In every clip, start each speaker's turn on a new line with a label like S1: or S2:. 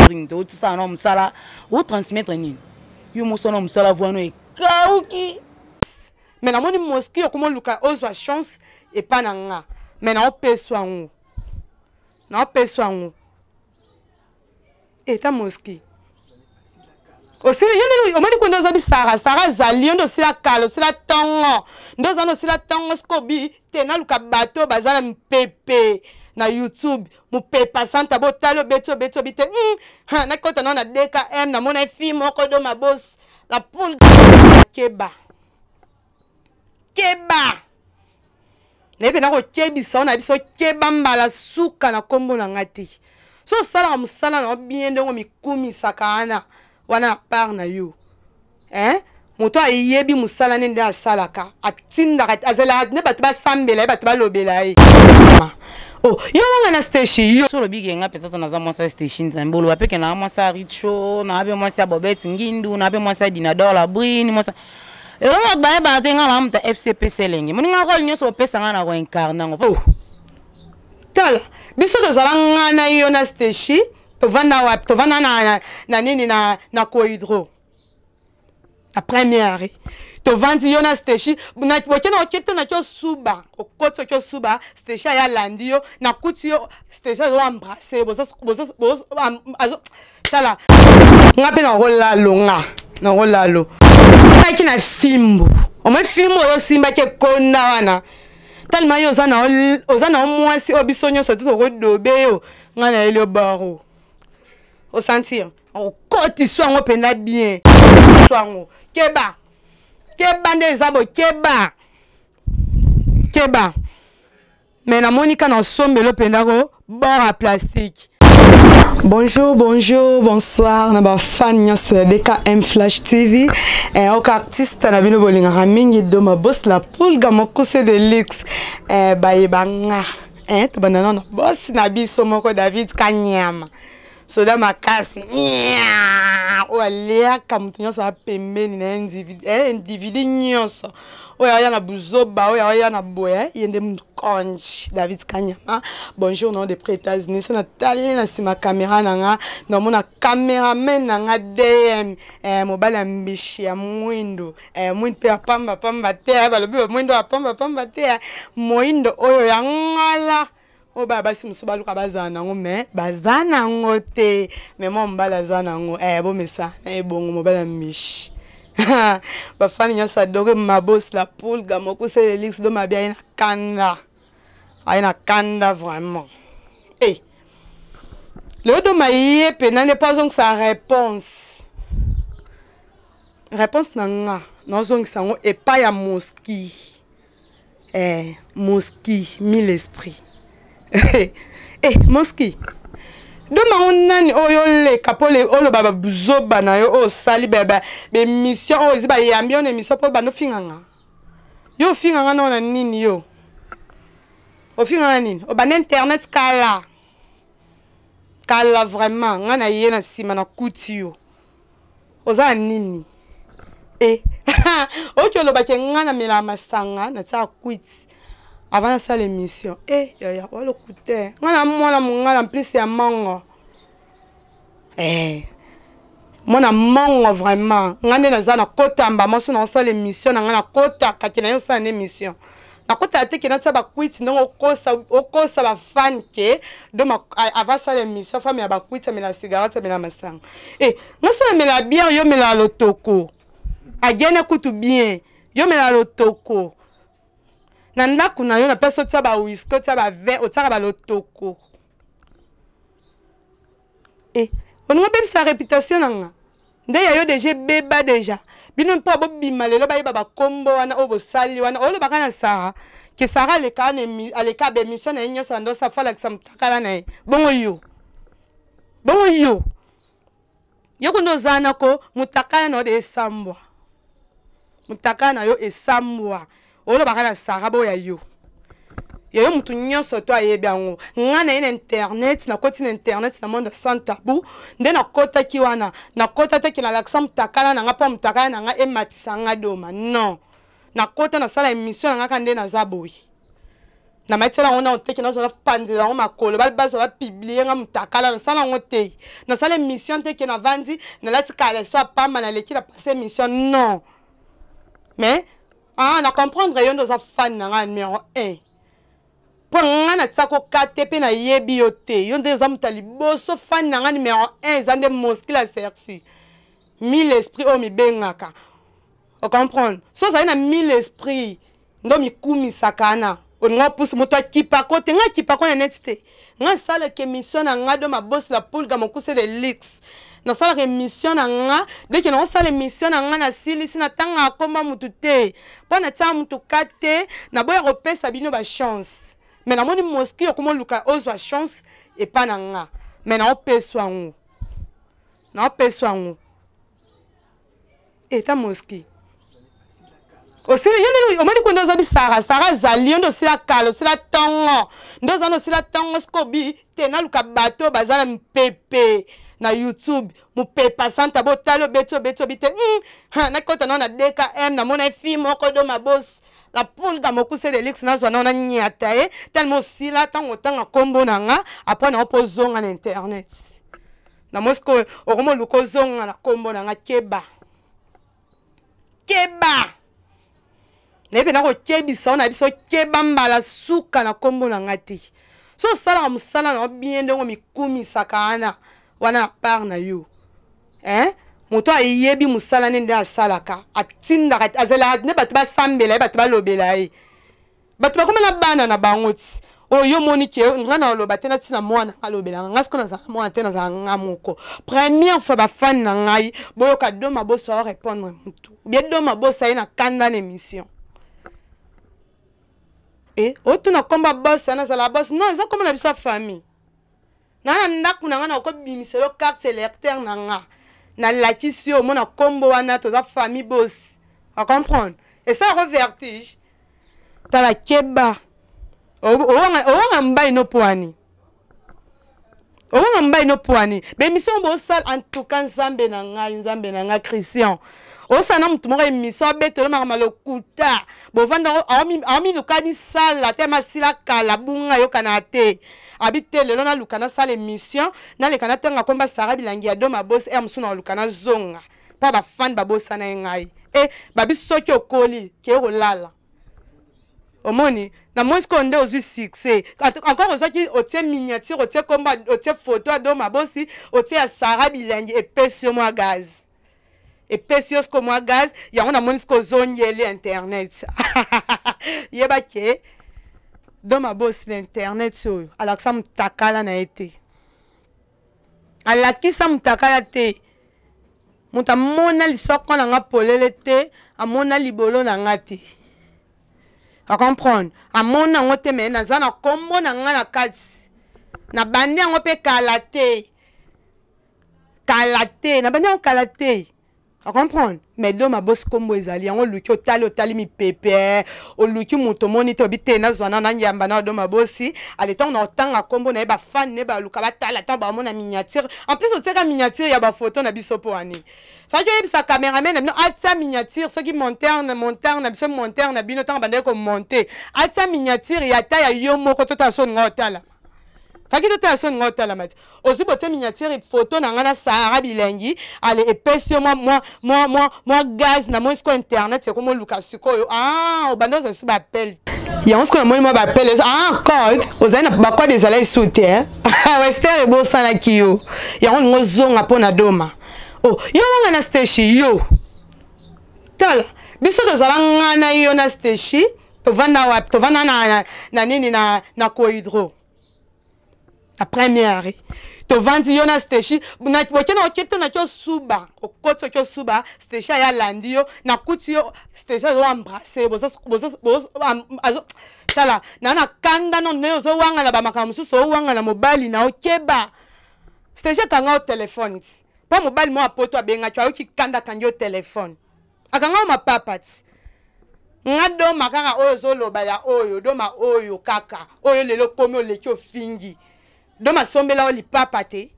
S1: Brune tosala na mosala otransmettre nini yo mosala na mosala voano ekauki.
S2: Me namoni moski okoma oluka ozwa chance epa na nga, me naopeswa yango, naopeswa yango eta moski osili yo nde omoni kuna oza bisara sara azali yo nde osila kala, osila ntongo nde oza na osila ntongo. Sikobi te, naluka bato baza na mipepe na YouTube, mopepa santa botali obeti obeti obi te. Nakota nao na DKM, namona fi moko do mabos la poule. Keba, keba, nayebi nakokebisa o na biso, keba mbala suka na nkombo na nga te. So osalaka mosala na yo bien, ndenge omikumisaka wana wana na part na yo, hein? Moto ayebi mosala nde nde asalaka, atindaka, azelaka nde bato basambela ye, bato balobela ye. Oh, yo wanga na steshi yo.
S1: So olobi ke nga peut-être naza mwasi ya steshi, Nzambe, oloba mpe ke naa mwasi ya Richo, naa mpe mwasi ya Bobet Ngindu, naa mpe mwasi ya Dinador la Brine, mwasi elongo bato bayebaka te. Nga naa moto ya FCPC elenge moninga, role nyonso opesa nga na koincarne yango.
S2: Oh. Tala biso tozala nga na yo na steshi, tovanda wapi? Tovanda na nini, na Cohydro, na première. Tovandi yo na steshi, boke na oke te, naki osuba, okoti, oki osuba, steshi aya alandi yo, nakuti yo, steshi azo embrasse, tala nga mpe nakolalo, nga nakolalo naki na fimbu. Omoi fimbu oyo osimbaki ekonda wana, talima yo oza na mwasi oyo biso nyonso tu tokodobe yo. Ngai nayeli yo baro, osentir okotisa yango mpenza bien so yango. Keba, keba nde eza bo, keba, keba. Me namoni ka na osombelo mpenza ko bord ya plastique. Bonjour, bonjour, bonsoir na bafan nyonso ya DKM Flash TV. Oka artiste na bino bolingaka mingi, Doma Boss la Pulga mokuse de luxe. Bayeba nga. Tobanda nano boss na biso moko David Kanyama. Soda makasi. Oyo aliaka moto nyonso aza pembeni na individu nyonso oyo aya na buzoba, oyo aya na boye, ye nde mokonzi David Kanyama. Bonjour nao depuis États-Unis. So natali na nsima caméra na nga, namona cameraman na nga DM, mobali ya mbishi ya mwindo, mwindo mpe ya pamba pamba te, balobi bamwindo ya pamba pamba te, moindo oyo ya ngala oyo baya basi mosusu baluka bazala nango, me baza nango te, me mwa mobali aza nango. Bomesana ebongo mobali ya mbishi. Bafani nyonso adore Mabos la Pulga mokuse Elix do mabi aye na kanda, aye na kanda vraiment. Lelo doma ye mpena nde mpo azongisa réponse, réponse na nga nazongisa yango epai ya moski. Moski mille esprit. Moski doma ngo nani oyo oleka mpo oloba babuzoba na yo oyo osali baémission oyo ezi bayambi yo na émission mpo banda ofinganga yo, ofinganga nao na nini? Yo ofinganga nini? Obanda internet kala kala vraiment. Ngai na ye na nsima nakuti yo oza na nini? Oki olobaki ngai namelaka masanga, natiaka kwiti avant nasala émission. Yaya walokute, ngai na mwana mongala plus ya mongo, mwana mongo vraiment. Ngai nde naza nakotamba mwasi na osala émission na ngai, nakotaka ke na ye osala nde émission, nakotaka te ke natia bakwiti ndenge okosa bafan ke donc avant asala émission femme ya bakwiti, amela cigarette, amela masanga. Nga so namela bière, yo melaka lotoko agene kutu bien, yo melaka lotoko na ndako na yo na place otia bawiski, otia bavin, otiaka balotoko. Olingo obebisa réputation na nga nde ya yo deja ebeba deja. Bino mpo bobima lelo, bayeba bakombo wana oyo bosali wana. Olobaka na Sara ke Sara aleka aleka baémission na ye nyonso na ndosa fo alakisa motakala na ye. Bongo yo, bongo yo, yo kuna oza nako motakala na yo de esambwa, motakala na yo esambwa. Olobaka na Sara boya yo yayo, motu nyonso to ayebi yango. Ngai na ye na internet, nakoti na internet na monde sans tabou nde nakotaki wana, nakota te ke nalakisa motakala na nga mpo motakala na nga ematisa nga Doma. Non, nakota nasala émission na nga kaka nde naza boye. Na matisela yango nano te ke nazwa napanzela yango makolo, bazwa bapublie nga mutakala. Nasala yango te, nasala émission te ke navandi, nalati kaleso ya pamba, naleki na passe émission, non. Mais ah, na comprendre yo nde oza fan na nga numéro 1, mpo nga natiako ka te mpe nayebi yo te. Yo nde oza moto ya liboso, fan na nga numéro 1 eza nde Moski la Cerci mille esprit oyo mibengaka. Ocomprendre? So ozali na mille esprit nde mikumisaka wana, olinga opusa moto akipako te. Nga akipako na neti te. Nga asalaka émission na nga do mabosi la pulga mokuse de luxe. Nasalaka émission na nga deke naosala émission na nga, nasilisi, natangaka komba motu te mpo natiaka motu ka te. Naboya kopesa bino bachance, mais namoni moski okoma oluka ozwa chance epa na nga, mais naopeswa yango, naopeswa yango. Eta moski osili yo nde omoni ko nde oza bisara sara azali yo nde osila kala, osila ntongo, nde oza na osila ntongo. Siko obi te naluka bato baza na mipepe na YouTube, mopepa santa botali, obeti, obeti, obi te nakota nao na DKM, namona fi moko do mabosi la pulga mokuse de luxe, nazwa nao nanyata ye. Tellement osila ntango otanga nkombo na nga, apres nao mpo ozonga na internet na moi. Sikoyo okoma oluka ozonga na nkombo na nga. Keba, keba, nayebi mpenza kokebisa o na biso. Keba mbala suka na nkombo na nga te. So osalaka mosala na yo bien, ndenge omikumisaka wana wana na part na yo, hein? Moto ayebi mosala nde nde asalaka, atindaka, azelaka nde bato basambela ye, bato balobela ye. Bato bakoma na bana na bango ti oyo yo omoni ke nga na oloba te, natina mwana nga alobelanga nga. Sikoyo nazala mwana te, nazala nga moko. Première fois bafani na ngai boyoka Doma Boso aorépondre motu bien. Doma Boso aye na kanda na émission e otuna komba boss, nazala boss non, eza komba na biso ya famille. Na ndako na nga nakobimisela yo carte électeur na nga, nalakisi yo, omona nkombo wana, toza famille boss, ocomprendre? Esalako vertige. Tala, keba, owanga mbai no pwani, owanga mbai no pwani. Baémission bosala, en tout cas Nzambe na ngai, Nzambe na ngai. Christian osala na motu moko émission, abetelo makambo lokuta, bovanda, aomiluka misala te, masila kala bunga ayokana te. Abi te, lelo naluka nasala émission, naleka natanga komba Sara Bilangi ya Doma Bos r mosusu, naoluka nazonga mpo bafani babosana ye ngai. E babi soki okoli ke kolala, omoni namoni sikoyo nde ozwi succès encore, ozwaki, otie miniature, otie kombo, otie photo ya Doma Bosi, otie ya Sara Bilangi, epesi yo mwa gaz, epesi yo sikoyo mwa gaz. Yango namoni sikoyo ozongeli internet. Yeba ke Doma Bosi na internet oyo alakisa motakala na ye te, alakisa motakala te. Moto amona lisoko na nga polele te, amona libolo na nga te, acomprendre? Amona yango te, me naza na nkombo na nga na kati. Nabandi yango mpe kala te, kala te, nabandi yango kala te, acomprendre? Mais Doma Bosi nkombo ezali yango. Oluki, otali, otali mipepe, oluki moto, omoni te, obi te nazwa na nayamba na Doma Bosi. Ale ntango na otanga nkombo na ye, bafani ne baluka batala, ntango bamona miniature, en plus otiaka miniature ya bafoto na biso. Mpo ani faki oyebisa cameraman na bino atia miniature, soki monteur na monteur na biso, monteur na bino, ntango bandaki komonte, atia miniature ya ta ya yo moko, totala so olinga otalama. Faki totala so olinga otalama te. Ozwi, botie miniature photo na ngai na Sahara Bilengi. Ale epesi yo mwa gaz. Namoni sikoyo internet ekomi oluka sikoyo. Ah, obanda ozwa lisusu baappel yango. Sikoyo namoni mwa baappel. Ah, code ozali na bacode ezala esu te. Wester ebosanaki yo, yango olingi ozonga mpo na Doma. Oh, yo wanga na Steshi, yo tala biso tozala nga na yo na Steshi, tovanda wapi? Tovanda na nini, na Cohydro, na première. Tovandi yo na Steshi, okende, okete naki osuba, okoti, oki osuba, Steshi aya alandi yo, nakuti yo, Steshi azo embrasse. Tala na kanda no ndenge ozowangana bamakambo mosusu, owangana mobali na okeba. Steshi akanga yo telefone ti mpo mobali moko apoto abengaki, ayoki kanda, akangi yo telefone, akanga yo mapapa ti. Nga Doma kaka oyo ozoloba ya oyo Doma oyo kaka oyo lelo okomi oleki ofingi Doma, asombela yo lipapa te.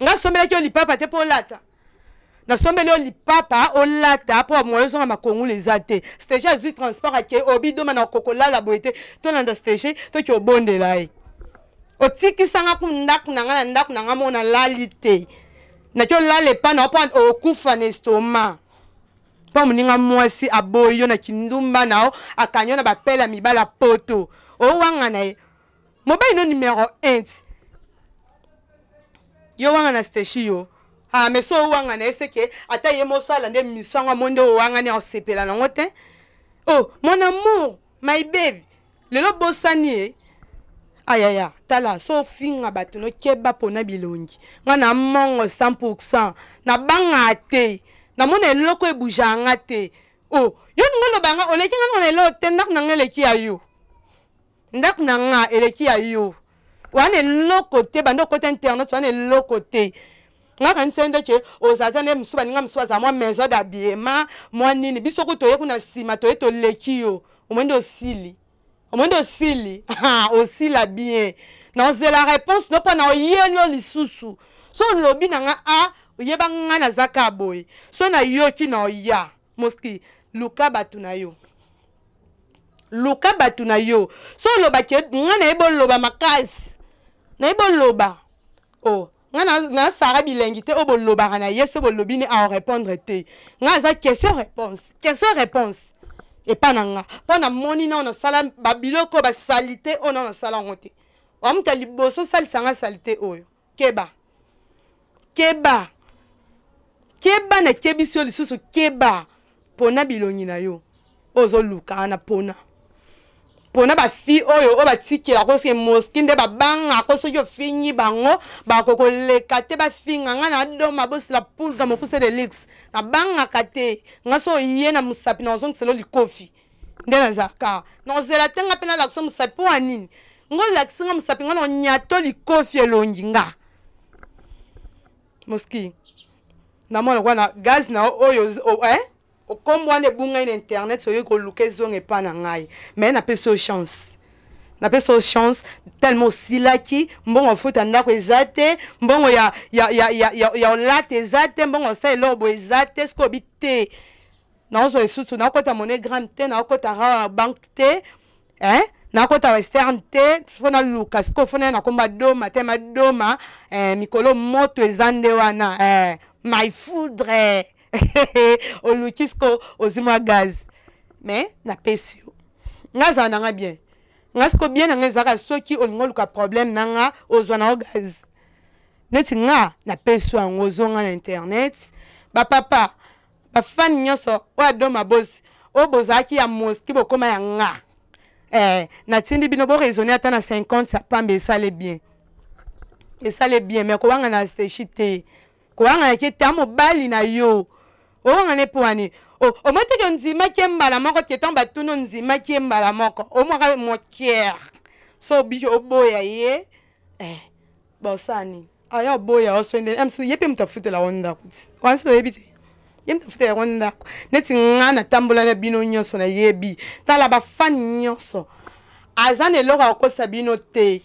S2: Nga asombelaki yo lipapa te mpo olata. Nasombeli yo lipapa olata mpo moyo ozonga makongulu eza te. Stage azwi transport ake obidoma na kokolala boye te. Tolanda stage toki obondela ye. Otikisanga ku ndako na nga na ndako na nga mo nalali te. Naki olala epa na mpo okufa na estomac. Mpo moninga mwasi aboyi yo na kindumba na yo, akangi yo na bapele ya mibala poto. Owanga na ye. Mobali no numero 1. Yo wanga na steshi yo. Ah mais so owanga na ye seke ata ye moso alanda émission yango amoni nde owangani osepela nango te. Oh mon amour, my baby. Lelo bosani ye. Ayaya, tala so ofinga bato no keba pona bilongi. Nga na mongo 100%. Na banga te. Namona eloko ebougeaka nga te. Oh, yo ningo loba nga oleki nga na eloko te, ndako na nga eleki ya yo. Ndako na nga eleki ya yo. Wana eloko te, banda okota internet wana eloko te. Nga kanisa nde ke ozala nde mosusu baninga mosusu bazala mwa maison d'habillement mwa nini, biso kutu toye kuna nsima toye toleki yo. Omoni nde osili. Omoni nde osili. Osila bien. Na ozela réponse no mpo na oyelo lisusu. So olobi na nga a oyeba nga naza ka boye. So nayoki na oya. Moski luka bato na yo. Luka bato na yo. So olobaki nga nayebi oloba makasi. Nayebi oloba. Oh, nga na Sara bilengi te oyo bolobaka na ye so bolobi ne a répondre te. Nga aza question réponse, question réponse. Epa na nga. Mpo na moni na nasala ba biloko ba salite oyo na nasala yango te. Wa mutu ya liboso salisa nga salite oyo. Keba. Keba. Keba na kebisi yo lisusu keba. Pona bilongi na yo. Ozoluka wana pona. Pona ba fille oyo oyo batikela ko soki moski nde babanga ko soki ofingi bango bakokoleka te bafinga nga na doma bosila pulga mokuse de luxe nabangaka te nga so oye na mosapi na ozongisela likofi nde nazalaka nakozela te nga mpe nalakisa mosapi mpo ya nini ngo olakisi nga mosapi nga na onyato likofi elongi nga moski namona lokola na gaz na oyo eh? Okombo wana ebungai na internet soki koluka ezonga epa na ngai mais napesi yo chance. Napesi yo chance tellement osilaki mbongo ofuta ndako eza te, mbongo ya ya ya ya ya, ya olata eza te, mbongo osala eloko boye eza te, soki obi te naozwa lisusu nakota monogramme te, nakota rawa banque te, hein? Nakota western te, fo naluka sikoyo fo naya nakomba doma te madoma eh, mikolo moto eza nde wana eh, my foudre oluki siko ozwi mwa gaz mais napesi yo nga azala na nga bien nga siko bien na nga ezalaka soki olingi oluka problème na nga ozwa na yo gaz neti nga napesi yo yango ozonga na internet bapapa bafani nyonso oyo adoma bosi oyo bozalaki ya moski bokoma ya nga natindi bino bo raisonner ata na 50 ya pamba esale bien esale bien mais kowanga na steshi te kowanga na ke ta mobali na yo owanga ne poani omoni teke ondimaki ye mbala moko te ntango batuni ondimaki ye mbala moko omwaka mokiere so obiki oboya ye bosala nini aya oboya oswende mosusu ye mpe moto afutela yango ndako ti wana soki oyebi te ye moto afutela yango ndako neti nga natambola na bino nyonso nayebi tala bafani nyonso aza na eloko ya kokosa bino te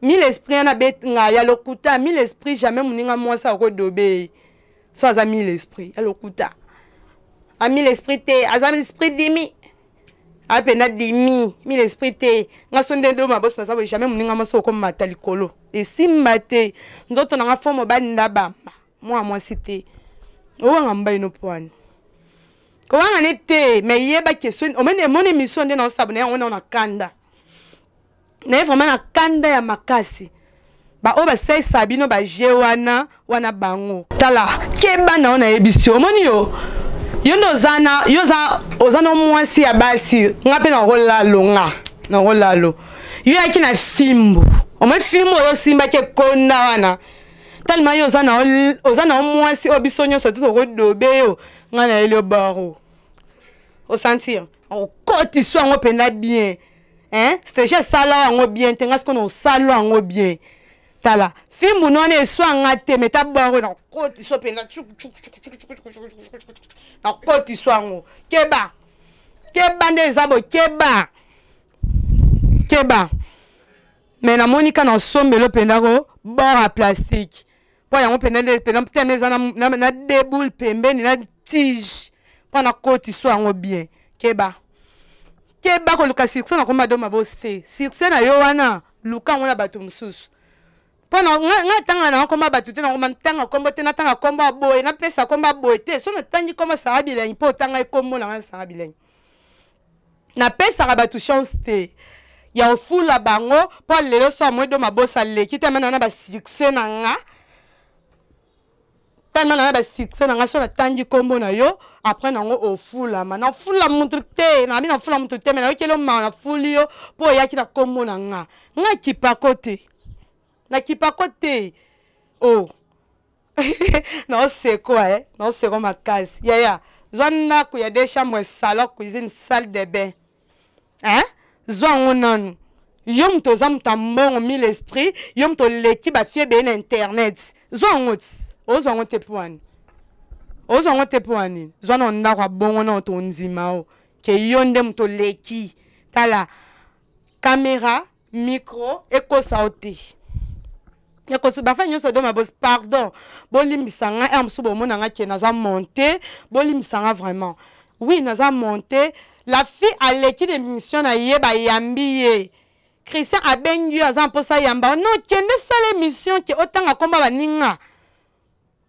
S2: mille esprit wana benga ya lokuta mille esprit jamais moninga mwasi akodobe ye so aza mille esprit ya lokuta a mille esprit te aza esprit dimi apena dimi mille esprit te nga so nde ndo mabosi naza boye jamais moninga mwasi okomata likolo esimba te nzoto na nga fo mobali ndabamba mwana mwasi te owanga mobali no pwani kowanga ne te mais yeba question omoni emoni émission nde naosabona yango na kanda naye vraiment na kanda ya makasi ba oyo basalisa bino ba jeu wana wana bango tala keba na yo nayebisi yo omoni yo yo nde oza na yo oza oza na mwasi ya basi nga mpe nakolalo nga nakolalo yo yaki na fimbu omoni fimbu oyo osimbaki ekonda wana talima yo oza na mwasi oyo biso nyonso te tokodobe yo nga nayeli yo baro osentir okotisa yango mpenza bien hein stage esala yango bien te nga sikoyo na osala yango bien tala fimbu no wana eswa nga te me ta baro nakotiso mpenza nakotiso yango keba keba nde eza bo keba keba me namoni ka na osombelo mpenza ko bord ya plastique. Mpo yango mpenza nde mpenza teme eza na deboule pembeni na tige mpo nakotisa yango bien. Keba keba koluka succès na komba Doma Boss te. Succès na yo wana, luka yango na bato mosusu. Mpo na nga ntanga na komba bato te, nakoma ntanga kombo te, natanga kombo ya boye, napesa kombo ya boye te. So natangi kombo Sara Bilengi, mpo otanga ekombo na nga Sara Bilengi, napesaka bato chance te ya ofula bango. Mpo lelo so amoi Doma Boss aleki te, mana na basuccès na nga, tellement na basuccès na nga, so natangi nkombo na yo, après nango ofulama. Nafula mutu te, nabi nafula mutu te, me nayokeli mawa, nafuli yo mpo oyaki na nkombo na nga. Nga kipako te, nakipako te. O oh. Naoseko e, naoseko makasi. Yaya, zwa ndako ya deux chambres, salon, cuisine, salle de bain, hein? Zwa yango nanu. Yo moto oza moto ya mbongo, mille esprit, yo moto oleki bafie ebele na internet, zwa yango ti ozwa yango te. Mpo wani ozwa yango te? Mpo wani zwa na ndako ya bongo na tondima o ke yo nde moto oleki. Tala caméra, micro ekosa o te, ekosa bafani nyonso. Doma Boss, pardon, bolimbisa nga. Heure mosusu bomona nga ke naza monte, bolimbisa nga vraiment. Oui, naza monte. La fille aleki na émission na ye, bayambi ye. Christian abengi yo, aza mposa yamba. Non, kende sala émission ke otanga komba baninga.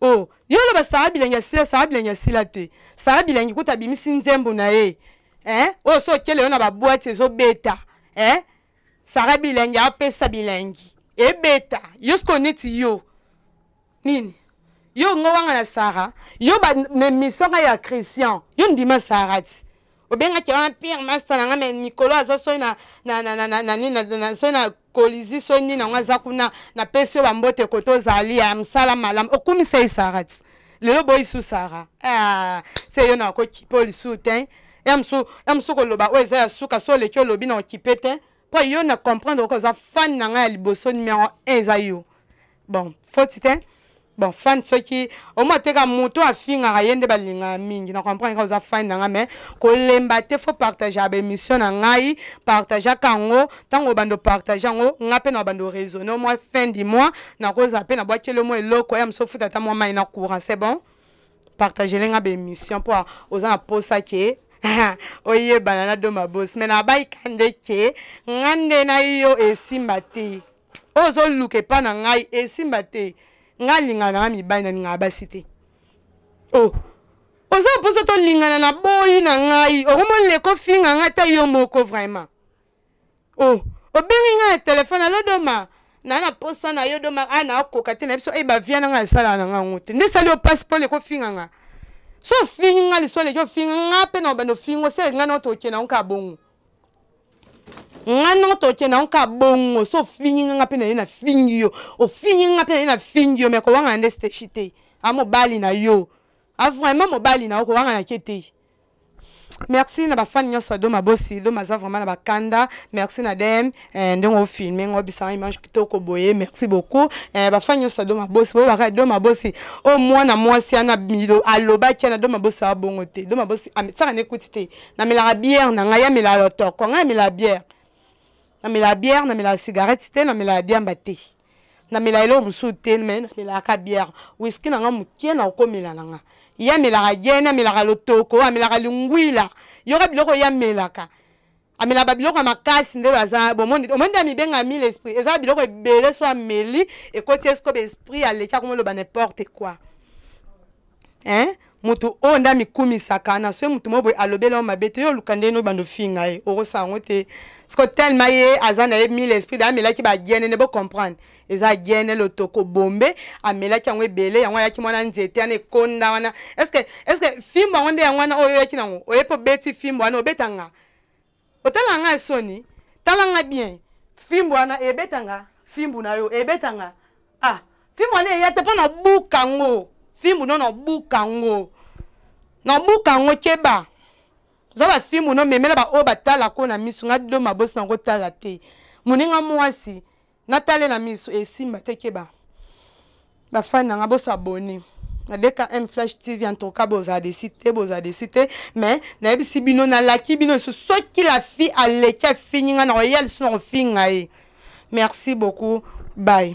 S2: Oh, yo oloba Sara Bilengi asila. Sara Bilengi asila te. Sara Bilengi kuta abimisi nzembo na ye, eh? Oyo so okele yo na baboite ezobeta, eh? Sara Bilengi apesa bilengi ebeta. Yo siko neti yo nini, yo ngo wanga na Sara, yo ba na émission nga ya Christian, yo ndima Sara ti obengaki wana pire master na nga. Me mikolo aza soki na soki na kolisi, soki nini yango, aza kuna. Napesi yo bambote kote ozali ya mosala malamu. Okumisa ye Sara ti lelo boyi su Sara. Ah, se yo na okokipe oyo lisusu te. Ya mosu koloba oyo eza ya suka. So oleki olobi na okipe te, mpo yo na comprendre oko oza fan na ngai ya liboso, numéro 1 eza yo. Bon, foti te. Bon, fan soki omwa teka moto afingaka ye nde balingaka mingi. Na comprendre ka oza fan na ngai, mais kolemba te. Faut partage ya baémission na ngai, partageaka yango. Ntango obanda opartage yango, nga mpe na banda oraisonne. Mwa fin du mois nakozala mpe nabwakeli mwa eloko ya mosu, ofuta ata mwa mai na courant. C'est bon, partagele nga baémission mpo oza na posa ke oyebana na Doma Boss. Mais nabayika nde ke nga nde na yo esimba te. Oyo ozoluka epa na ngai esimba te. Ngai alingaka na ngai mibali, nalingaka basi te. O oza mposa tolingana na boyi na ngai, okomoleka ofinga ngai ata yo moko. Vraiment, o obengi ngai na telefone: "Alo Doma, naa na posa na yo Doma." A nakoka te na biso e bavia na ngai asalaka na ngai yango te. Nde esali yo mpasi mpo leka ofinga nga. So ofingi nga liso, oleki ofinga nga mpe na obanda ofingo se ngai na tokende yango kaka bongo. Nga ndenge tokende yango kaka bongo. So ofingi nga mpe na ye nafingi yo, ofingi nga mpe na ye nafingi yo. Me kowangana nde steshi te. A mobali na yo, a vraiment mobali na yo, kowangana ke te. Merci na bafani nyonso ya Doma Bosi. Doma aza vraiment na bakanda. Merci na DM, ndenge ofilme ngo, obisanga image kitoko boye. Merci beaucoup, bafani nyonso ya Doma Bosi. Boyebaka Doma Bosi oyo mwana mwasi ana alobaki ana Doma Bosi abongo te. Doma Bosi tiaka nekuti te. Namelaka bière na ngai, amelaka lotoko. Ngai amelaka bière, namelaka bière, namelaka cigarette te, namelaka diamba te, namelaka eloko mosusu te, me namelaka bière, whisky na nga mokie na okomela na nga. Ye amelaka gene, amelaka lotoko, amelaka lingwila, yoka biloko ye amelaka. Amelaka babiloko ya makasi nde baza bomoni. Omoni nde amibenga mille esprit, eza biloko ebele. So ameli, ekoti esiko baesprit, aleki, akomoloba n'importe quoi, hein? Moto oyo nde amikumisaka na soki moto moko boye alobeli yango mabe te, yo oluka ndenge obanda ofinga ye, okosala yango te. Siko tellement ye aza na ye mille esprit da, amelaki bagene nde bocomprendre eza gene lotoko bombe, amelaki yango ebele. Yango ayaki mwana nzete wana ekonda wana. Est-ce fimbo yango nde yango wana oyo oyaki nango? Oye mpo obeti fimbo wana, obetanga, otala nga soni. Tala nga bien, fimbo wana ebetanga, fimbu na yo ebetanga. Ah, fimbu wana eya te mpo nabuka ngo. Fimbu no, nabuka ngo, nabuka ngo. Keba, zwa bafimbu no, memela baoyo batalako na miso. Nga Doma Bosi nango tala te. Moninga mwasi natale na miso esimba te. Keba, bafani na nga, bosabone na DKM Flash TV. En tout cas, bozala déçus te, bozala déçus te. Mais nayebisi bino, nalaki bino lisusu, soki la fille aleki afingi nga, na koya lisusu na kofinga ye. Merci beaucoup, bye.